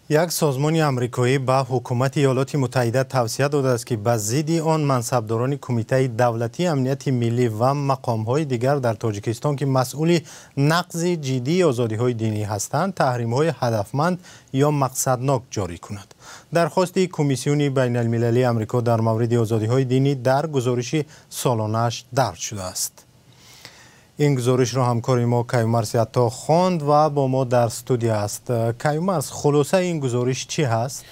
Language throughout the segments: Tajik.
Як созмони амрикоӣ ба ҳукумати Иёлоти Муттаҳида тавсия додааст, ки ба зидди он мансабдорони Кумитаи давлатии амнияти миллӣ ва мақомҳои дигар дар Тоҷикистон, ки масъули нақзи ҷиддии озодиҳои динӣ ҳастанд, таҳримҳои ҳадафманд ё мақсаднок ҷорӣ кунад. Дархости Комиссиони байналмилалии Амрико дар мавриди озодиҳои динӣ дар гузориши солонааш дарҷ шудааст. Ин гузоришро ҳамкори мо Каюмарс Ятто хонд ва бо мо дар студия аст. Каюмарс, хулосаи ин гузориш чӣ ҳаст?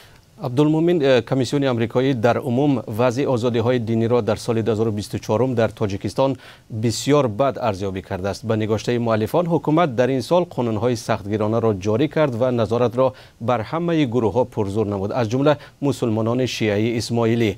Абдулмумин, комиссиони амрикоӣ дар умум вазъи озодиҳои диниро дар соли 2024 дар Тоҷикистон бисёр бад арзёбӣ кардааст. Ба нигоштаи муаллифон, ҳукумат дар ин сол қонунҳои сахтгиронаро ҷорӣ кард ва назоратро бар ҳамаи гурӯҳҳо пурзур намуд, аз ҷумла мусулмонони шиаи исмоилӣ.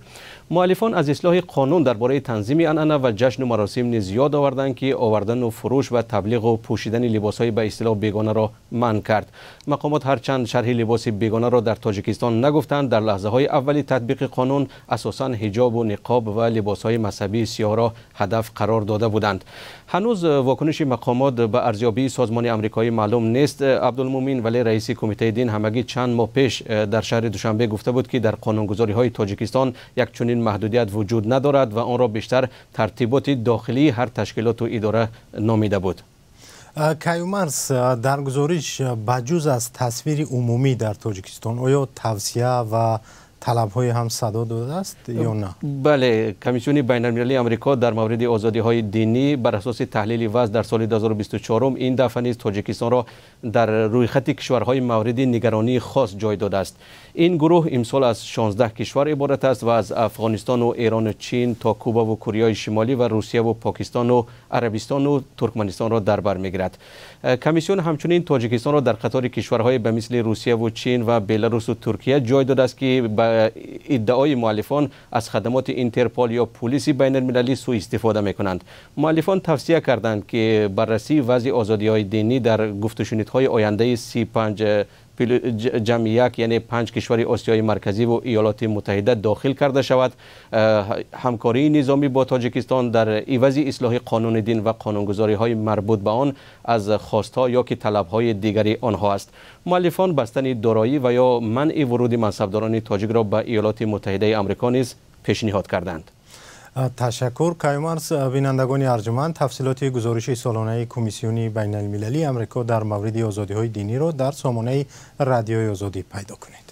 Муаллифон аз ислоҳи қонун дар бораи танзими анъана ва ҷашну маросим низ ёд оварданд, ки овардану фурӯш ва таблиғу пӯшидани либосҳои ба истилоҳ бегонаро манъ кард. Мақомот ҳарчанд шарҳи либоси бегонаро дар Тоҷикистон нагуфтанд, дар лаҳзаҳои аввали татбиқи қонун асосан ҳиҷобу ниқоб ва либосҳои мазҳабии сиёҳро ҳадаф қарор дода буданд. Ҳанӯз вокуниши мақомот ба арзёбии созмони амрикоӣ маълум нест, Абдулмумин, вале раиси кумитаи дин ҳамагӣ чанд моҳ пеш дар шаҳри Душанбе гуфта буд, ки дар қонунгузориҳои Тоҷикистон як чунин маҳдудият вуҷуд надорад ва онро бештар тартиботи дохилии ҳар ташкилоту идора номида буд. Каюмарс, дар гузориш ба ҷуз аз тасвири умумӣ дар Тоҷикистон оё тавсия ва талабҳое ҳам садо додааст ё на? Бале, Комиссиони байналмилалии Амрико дар мавриди озодиҳои динӣ бар асоси таҳлили вазъ дар соли 2024 ин дафъа низ Тоҷикистонро дар рӯйхати кишварҳои мавриди нигаронии хос ҷой додааст. Ин гурӯҳ имсол аз 16 кишвар иборат аст ва аз Афғонистону Эрону Чин то Кубаву Кореяи Шимолӣ ва Русияву Покистону Арабистону Туркманистонро дар бар мегирад. Комиссион ҳамчунин Тоҷикистонро дар қатори кишварҳое ба мисли Русияву Чин ва Беларусу Туркия ҷой додааст, ки ба иддаои муаллифон аз хадамоти Интерпол ё пулиси байналмилалӣ суистифода мекунанд. Муаллифон тавсия карданд, ки баррасии вазъи озодиҳои динӣ дар гуфтушунидҳои ояндаи 35+1, яъне панҷ кишвари Осиёи Марказиву Иёлоти Муттаҳида, дохил карда шавад. Ҳамкории низомӣ бо Тоҷикистон дар ивази ислоҳи қонуни дин ва қонунгузориҳои марбут ба он аз хостҳо ё ки талабҳои дигари онҳо аст. Муаллифон бастани дороӣ ва ё манъи вуруди мансабдорони тоҷикро ба Иёлоти Муттаҳидаи Амрико низ пешниҳод карданд. Ташаккур, Каюмарс. Бинандагони арҷуманд, тафсилоти гузориши солонаи Комиссиони байналмилалии Амрико дар мавриди озодиҳои диниро дар сомонаи Радиои Озодӣ пайдо кунед.